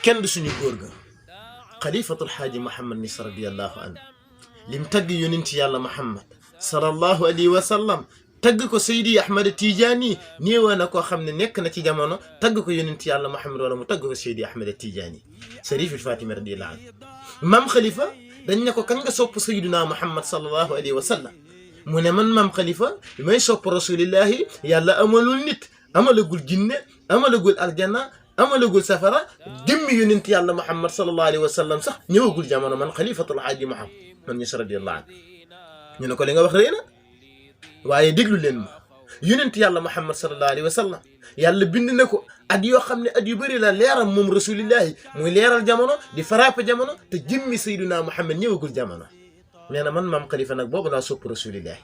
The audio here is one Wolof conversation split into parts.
kenn du suñu góor ga xalifatul xaaji Muhammad Niass radiyallahu anhu lim tagg yonent yàlla Muhammad sallallahu alayhi wa sallam tagg ko Seydi Ahmad Tijaani néewaa na koo xam ne nekk na ci jamono tagg ko yonent yàlla Muhammad wala mu tagg ko Seydi Ahmad Tijaani Shariful Fatima radiyallahu anhu maam Khalifa dañ ne ko kan nga sopp Seydina Muhammad sallallahu alayhi wa sallam mu ne man maam Khalifa bi may sopp rasulillahi yàlla amalul nit amalagul jinne amalagul aljanna amalagul safara jëmmi yonent yàlla Muhammad sallallahu alayhi wa sallam sax ñëwagul jamono man xalifatul haaji Muhammad man Niass radiyallahu anhu ñu ne ko li nga wax rëy na waaye déglu leen ma yonent yàlla Muhammad sallallahu alayhi wa sallam yàlla bind na ko at yoo xam ne at yu bëri la leeram moom rasulillahi muy leeral jamono di farapa jamono te jëmmi Seydina Muhammad ñëwagul jamono nee na man maam Khalifa nag boobu laa sopp rasulillahi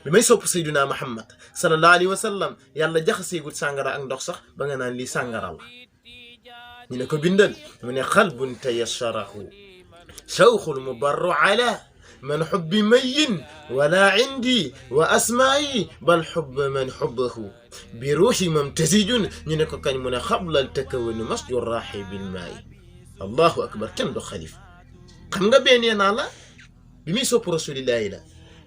bi may sopp Seydina Muhammad sallallahu alayhi wa sallam yàlla jaxaseegul sàngara ak ndox sax ba nga naan lii sàngara la ñu ne ko bindal mu ne xalbun tayassarahu shawxul mubarru ala man xubbi mayin wala indi wa asmaayi bal xubb man xubbahu bi ruuxi mamtasijun ñu ne ko kañ mu ne xablal takawanu masju raaxi bil maayi allahu akbar kenn du Khalifa xam nga beenee naa la bi muy sopp rasulillahi la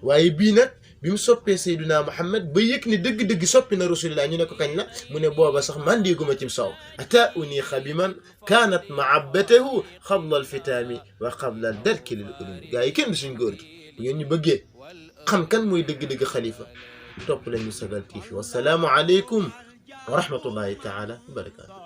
waaye bii nag bi mu soppee Seydina Muhammad ba yëg ne dëgg-dëgg soppi na rasulillah ñu ne ko kañ la mu ne booba sax man déeguma cim soow ata uni xabiman kaanat mahabbatahu xabla alfitaami wa qabla darki lil ulumi gaa yi kenn du suñ góor gi bu ngeen ñu bëggee xam kan mooy dëgg-dëgg Khalifa topp lañu Sagal TV wasalaamu aleykum wa rahmatullahi taala wa barakatu